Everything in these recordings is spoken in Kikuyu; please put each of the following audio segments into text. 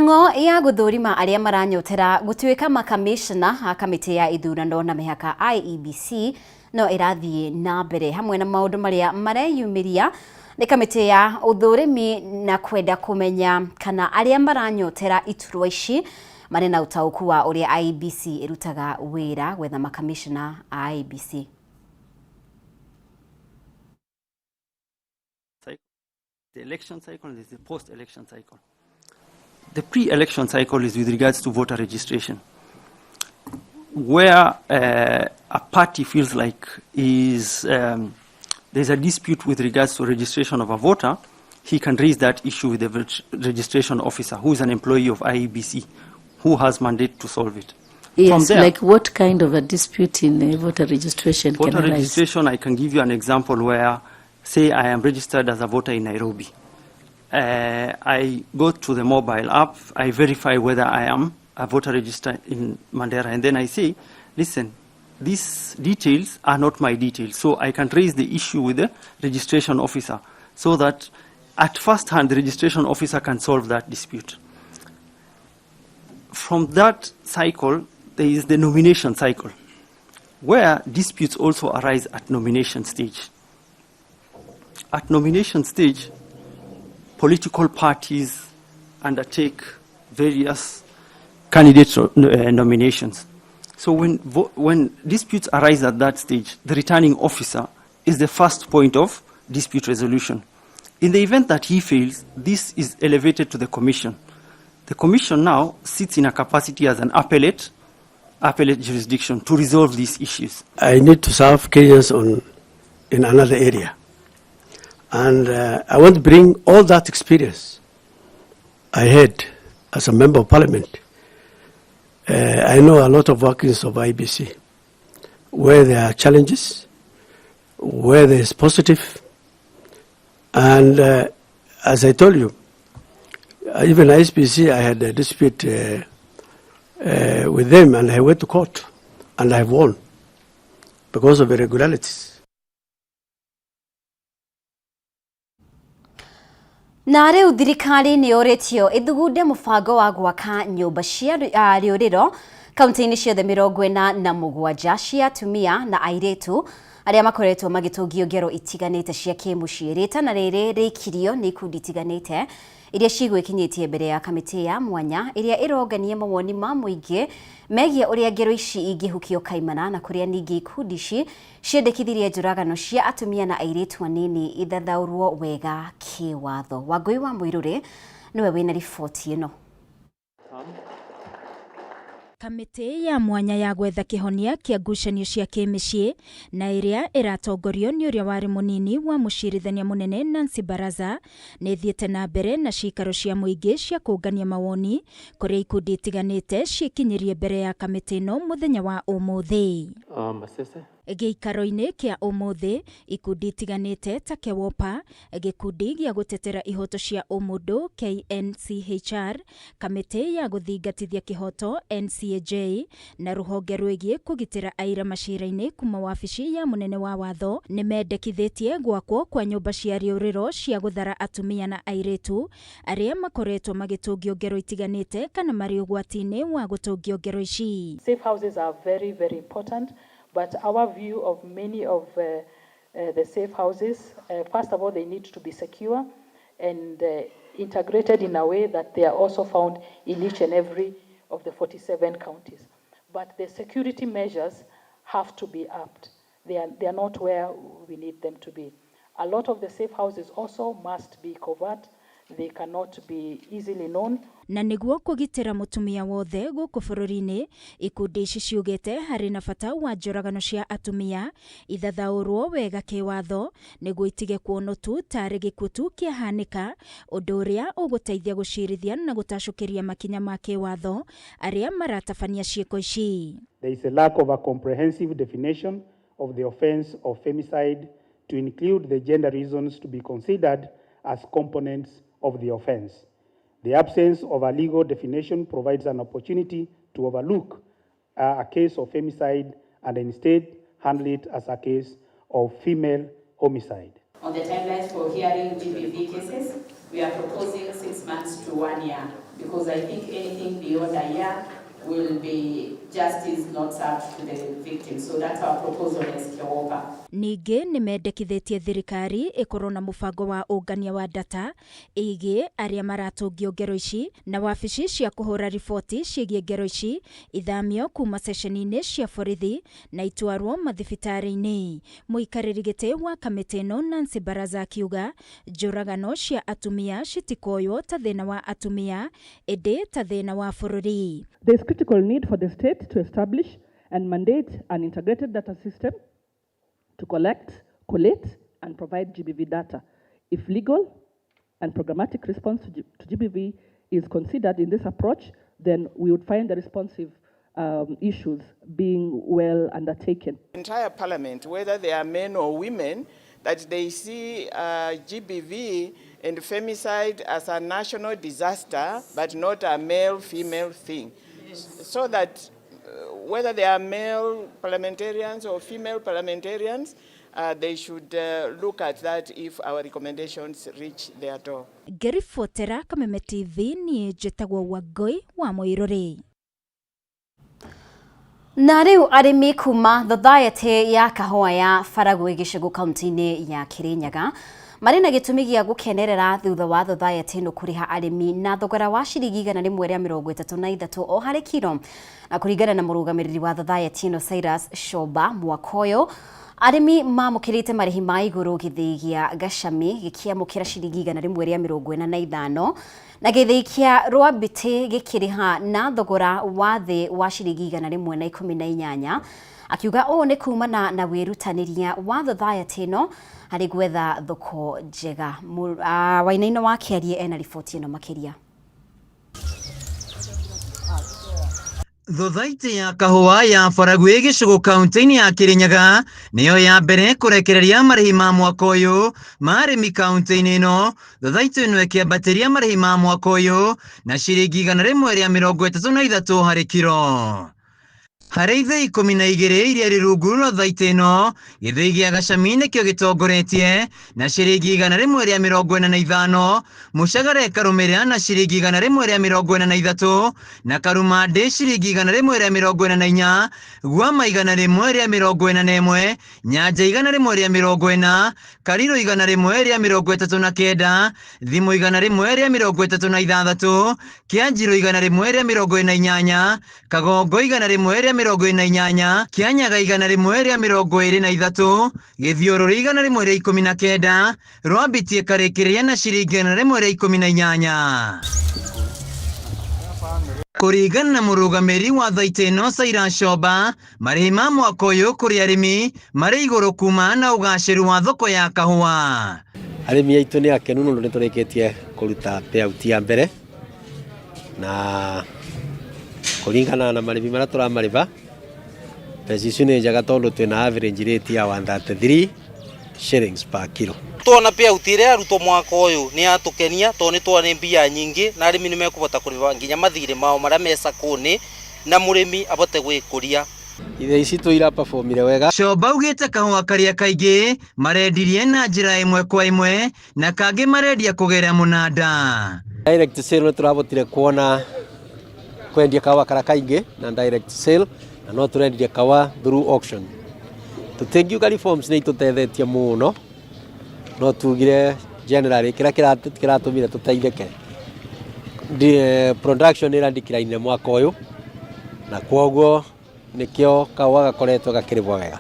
Mĩhang'o ya gũthũrima arĩa maranyotera gũtuĩka makamĩcona a kamĩtĩ ya ithurano na mĩhaka IEBC no ĩrathiĩ na mbere hamwe na maũndũ marĩa mareyumĩria nĩ kamĩtĩ ya ũthũrimi na kwenda kũmenya kana arĩa maranyotera iturwa ici marĩ na ũtaũku wa ũrĩa IEBC ĩrutaga wĩra gwetha makamĩcona a IEBC. The election cycle and there's the post-election cycle. The pre-election cycle is with regards to voter registration, where a party feels like is there's a dispute with regards to registration of a voter, he can raise that issue with the registration officer, who is an employee of IEBC, who has mandate to solve it. Yes, from there, like what kind of a dispute in voter registration voter can arise? Registration, I can give you an example where, say I am registered as a voter in Nairobi. I go to the mobile app, I verify whether I am a voter registered in Mandera, and then I say, listen, these details are not my details, so I can raise the issue with the registration officer so that at first hand the registration officer can solve that dispute. From that cycle, there is the nomination cycle, where disputes also arise at nomination stage. At nomination stage, political parties undertake various candidate nominations. So when disputes arise at that stage, the returning officer is the first point of dispute resolution. In the event that he fails, this is elevated to the commission. The commission now sits in a capacity as an appellate jurisdiction to resolve these issues. I need to serve Kenyans in another area. And I want to bring all that experience I had as a member of parliament. I know a lot of workings of IEBC, where there are challenges, where there is positive. And as I told you, even ISPC, I had a dispute with them, and I went to court, and I won because of irregularities. Na rĩu thirikari nĩ yũrĩtio ĩthugunde mũbango wa gwaka nyũmba cia rĩũrĩro kaunti-inĩ ciothe 47 cia atumia na airĩtu arĩa makoretwo magĩtũngio ngero itiganĩte cia kĩmũciĩ. Rĩtana rĩrĩ rĩikirio nĩ ikundi itiganĩte iria cigwĩkinyĩtie mbere ya kamĩtĩ ya mwanya ĩrĩa ĩrongania mawoni ma mũingĩ megiĩ ũrĩa ngero ici ingĩhukio kaimana na kũrĩa ningĩ ikundi ici ciendekithirie njũragano cia atumia na airĩtu anini ithathaũrwo wega kĩwatho. Wangũi wa Mũirũrĩ nĩwe wĩna riboti ĩno. Kamĩtĩ ya mwanya ya gwetha kĩhonia kĩa ngucanio cia kĩmĩciĩ na ĩrĩa ĩratongorio nĩ ũrĩa warĩ mũnini wa mũcirithania mũnene Nancy Baraza nĩ ĩthiĩte na mbere na cikaro cia mũingĩ cia kũngania mawoni kũrĩa ikundi itiganĩte ciĩkinyirie mbere ya kamĩtĩ ĩno mũthenya wa ũmũthĩ. Gĩikaro-inĩ kĩa ũmũthĩ ikundi itiganĩte ta KEWOPA, gĩkundi gĩa gũtetera ihoto cia ũmũndũ KNCHR, kamĩtĩ ya gũthingatithia kĩhoto NCAJ na rũhonge rwĩgiĩ kũgitĩra aira macira-inĩ kuma wabici ya mũnene wa watho nĩ mendekithĩtie gwakwo kwa nyũmba cia rĩũrĩro cia gũthara atumia na airĩtu arĩa makoretwo magĩtũngio ngero itiganĩte kana marĩ ũgwati-inĩ wa gũtũngio ngero ici. Safe houses are very, very important. But our view of many of the safe houses, first of all, they need to be secure and integrated in a way that they are also found in each and every of the 47 counties. But the security measures have to be upped. They are not where we need them to be. A lot of the safe houses also must be covert. They cannot be easily known. Na nĩguo kũgitĩra mũtumia wothe gũkũ bũrũri-inĩ, ikundi ici ciugĩte harĩ na bata wa njũragano cia atumia ithathaũrwo wega kĩwatho nĩguo itige kuonwo tu tarĩ gĩkuũ tu kĩahanĩka, ũndũ ũrĩa ũgũteithia gũcirithia na gũtacũkĩria makinya ma kĩwatho arĩa maratabania ciĩko ici. There is a lack of a comprehensive definition of the offense of femicide to include the gender reasons to be considered as components of the offense. The absence of a legal definition provides an opportunity to overlook a case of femicide and instead handle it as a case of female homicide. On the timelines for hearing GBV cases, We are proposing 6 months to one year because I think anything beyond a year will be justice not served to the victim. So that's our proposal as KEWOPA. Ningĩ nĩ mendekithĩtie thirikari ĩkorwo na mũbango wa ũngania wa data ĩgiĩ arĩa maratũngio ngero ici na wabici cia kũhũra riboti ciĩgiĩ ngero ici ithamio kuma ceceni-inĩ cia borithi na itwarwo mathibitarĩ-inĩ. Mũikarĩri gĩtĩ wa kamĩtĩ ĩno Nancy Baraza akiuga njũragano cia atumia citikoywo ta thĩna wa atumia ĩndĩ ta thĩna wa bũrũri. There is critical need for the state to establish and mandate an integrated data system to collect, collate, and provide GBV data. If legal and programmatic response to GBV is considered in this approach, then we would find the responsive issues being well undertaken. Entire parliament, whether they are men or women, that they see GBV and femicide as a national disaster, but not a male-female thing. So that whether they are male parliamentarians or female parliamentarians, they should look at that if our recommendations reach their door. Ngĩribotera Kameme TV, niĩ njĩtagwo Wangũi wa Mũirũrĩ. Na rĩu arĩmi kuma Thothaĩtĩ ya kahũa ya Baragwi gĩcigo kaunti-inĩ ya Kirinyaga marĩ na gĩtũmi gĩa gũkenerera thutha wa thothaĩtĩ ĩno kũrĩha arĩmi na thogora wa ciringi 133 o harĩ kiro. Na kũringana na mũrũgamĩrĩri wa thothaĩtĩ ĩno Cyrus Shoba, mwaka ũyũ arĩmi mamũkĩrĩte marĩhi ma igũrũ, gĩthĩi gĩa Gacami gĩkĩamũkĩra ciringi 145 na gĩthĩi kĩa Rwambĩtĩ gĩkĩrĩha na thogora wa thĩ wa ciringi 118, akiuga ũũ nĩ kumana na wĩrutanĩria wa thothaĩtĩ ĩno harĩ gwetha thoko njega. Wainaina wa Kĩarie ena riboti ĩno makĩria. Thothaitĩ ya kahũa ya Baragwi gĩcigo kaunti-inĩ ya Kirinyaga nĩyo ya mbere kũrekereria marĩhi ma mwaka ũyũ ma arĩmi kaunti-inĩ ĩno. Thothaitĩ ĩno ĩkĩambatĩria marĩhi ma mwaka ũyũ na ciringi 133 harĩ kiro. Harĩ ithĩi 12 iria irĩ rungu rwa thaitĩ ĩno, gĩthĩi gĩa Gacami nĩkĩo gĩtongoretie na ciringi 145, Mũcagara ĩkarũmĩrĩra na ciringi 143, na Karumandĩ ciringi 144, Guama 141, Nyanja 140, Karirũ 139, Thimũ 136, Kĩanjirũ 148, Kagongo 148, Kĩanyaga 123, Gĩthiũrũrĩ 119, Rwambiti ĩkarĩkĩrĩria na ciringi 118. Kũringana na mũrũgamĩrĩri wa thaitĩ ĩno Cyrus Shoba, marĩhi ma mwaka ũyũ kũrĩ arĩmi marĩ igũrũ kuma na ũgacĩru wa thoko ya kahũa. Arĩmi aitũ nĩ akenu nũndũ nĩ tũrĩkĩtie kũruta payout ya mbere, na kũringana na marĩhi marĩa tũramarĩha, mbeca icio nĩ njega tondũ twĩna average rate ya 133 shillings per kilo. Tuona payout ĩrĩa yarutwo mwaka ũyũ nĩ yatũkenia tondũ nĩ tuona nĩ mbia nyingĩ na arĩmi nĩ mekũhota kũrĩha nginya mathirĩ mao marĩa me sacco-inĩ na mũrĩmi abote gwĩkũria. Ithĩi citũ iraperformire wega. Shoba augĩte kahũa karĩa kaingĩ marendirie na njĩra ĩmwe kwa ĩmwe na kangĩ marendia kũgerera mũnanda. Direct sale, nĩ tũrahotire kuona kwendia kahũa karĩa kaingĩ na direct sale, na no tũrendirie kahũa through auction. Tũtingiuga reforms nĩ itũtethetie mũno, no tugire generally kĩrĩa kĩratũmire tũteithĩke, production ĩra decline mwaka ũyũ, na kwoguo nĩkĩo kahũa gakoretwo gakĩrĩmwo wega,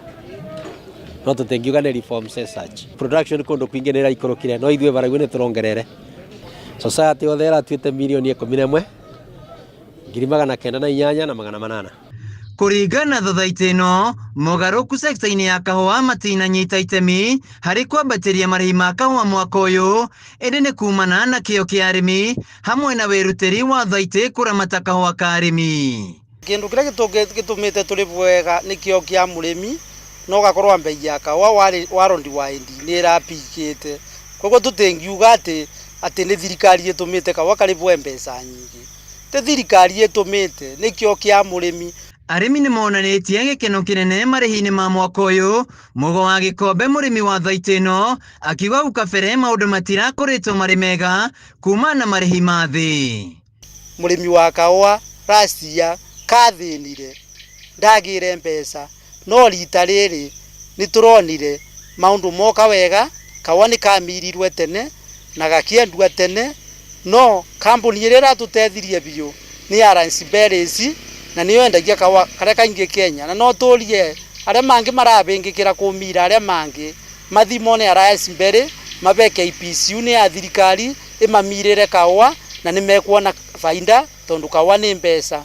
no tũtingiuga nĩ reforms as such. Production kũndũ kwingĩ nĩ ĩraikũrũkire, no ithuĩ Baragwi nĩ tũrongerere. Society yothe ĩratuĩte 11,908,800. Kũringana na thothaitĩ ĩno, mogarũrũku sekta-inĩ ya kahũa matinanyita itemi harĩ kwambatĩria marĩhi ma kahũa mwaka ũyũ, ĩndĩ nĩ kumana na kĩo kĩa arĩmi hamwe na wĩrutĩri wa thaitĩ kũramata kahũa ka arĩmi. Kĩndũ kĩrĩa gĩtũmĩte tũrĩbwo wega nĩ kĩo kĩa mũrĩmi, no gakorwo mbei ya kahũa warondi wa endi nĩ ĩrapikĩte, koguo tũtingiuga atĩ nĩ thirikari ĩtũmĩte kahũa karĩbwe mbeca nyingĩ. Ti thirikari ĩtũmĩte, nĩ kĩo kĩa mũrĩmi. Arĩmi nĩ monanĩtie gĩkeno kĩnene marĩhi-inĩ ma mwaka ũyũ. Mũgo wa Gĩkombe, mũrĩmi wa thaitĩ ĩno, akiuga hau kabere maũndũ matirakoretwo marĩ mega kuma na marĩhi ma thĩ. Mũrĩmi wa kahũa last year kathĩnire, ndagĩre mbeca, no rita rĩrĩ nĩ tũronire maũndũ moka wega. Kahũa nĩ kamirirwe tene na gakĩendua tene, no kambuni ĩrĩa ĩratũteithirie biũ nĩ Alliance Berries, na nĩyo yendagia kahũa karĩa kaingĩ Kenya. Na no tũrie arĩa mangĩ marabĩngĩkĩra kũmira, arĩa mangĩ mathi mone Alliance Berry, mabe KPCU nĩ ya thirikari ĩmamirĩre kahũa, na nĩ mekuona faida tondũ kahũa nĩ mbeca.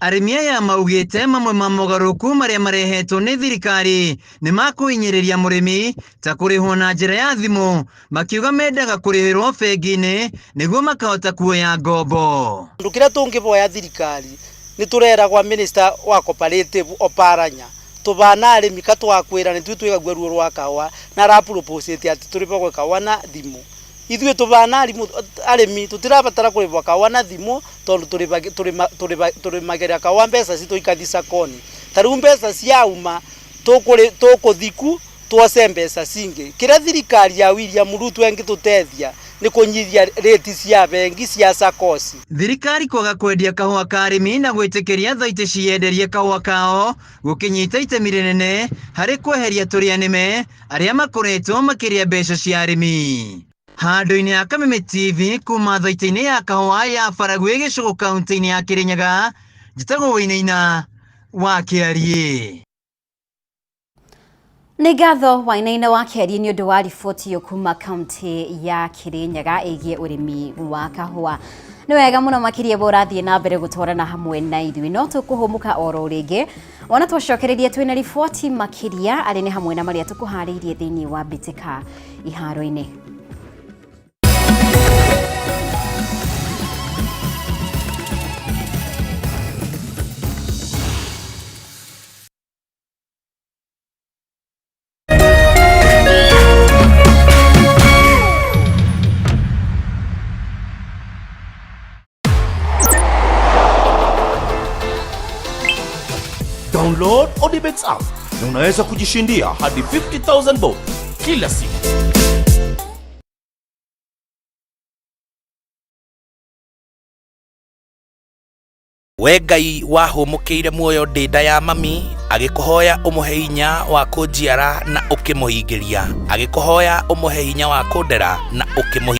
Arĩmi aya maugĩte mamwe ma mogarũrũku marĩa marehetwo nĩ thirikari nĩ makũhinyĩrĩria mũrĩmi, ta kũrĩhwo na njĩra ya thimũ, makiuga mendaga kũrĩhĩrwo bengi-inĩ nĩguo makahota kuoya ngombo. Ũndũ kĩrĩa tũngĩboya thirikari, nĩ tũreragwa minister wa cooperative Oparanya tũbana arĩmi katwakwĩra nĩ tui twĩgagua ruo rwa kahũa, na arapropose atĩ tũrĩbagwe kahũa na thimũ. Ithuĩ tũbana arĩmi tũtirabatara kũrĩbwa kahũa na thimũ, tondũ tũrĩmagĩra kahũa mbeca citũ ikathi sokoni. Ta rĩu mbeca ciauma tũkũthiku tuoce mbeca cingĩ. Kĩrĩa thirikari ya William Ruto ĩngĩtũteithia nĩ kũnyihia rĩti cia bengi cia SACCOS. Thirikari kwaga kwendia kahũa ka arĩmi na gwĩtĩkĩria thaitĩ cienderie kahũa kao gũkĩnyita itemi rĩnene harĩ kweheria tũrĩa nĩme arĩa makoretwo makĩrĩa mbeca cia arĩmi. Handũ-inĩ ya Kameme TV kuma thaitĩ-inĩ ya kahũa ya Baragwi gĩcũgũ kaunti-inĩ ya Kirinyaga, njĩtagwo Wainaina wa Kĩariĩ. Nĩ ngatho Wainaina wa Kĩariĩ nĩ ũndũ wa riboti ĩyo kuma kaunti ya Kirinyaga ĩgiĩ ũrĩmi wa kahũa. Nĩ wega mũno makĩria bo ũrathiĩ na mbere gũtwarana hamwe na ithuĩ, no tũkũhũmũka oro rĩngĩ ona twacokereria twĩna riboti makĩria arĩ nĩ hamwe na marĩa tũkũharĩirie thĩinĩ wa mbĩtĩka iharo-inĩ. Download Odibets app na unaweza kujishindia hadi 50,000 bob kila siku. We Ngai wahũmũkĩire muoyo ndĩ nda ya mami, agĩkũhoya ũmũhe hinya wa kũnjiara na ũkĩmũhingĩria, agĩkũhoya ũmũhe hinya wa kũndera na ũkĩmũhingĩria.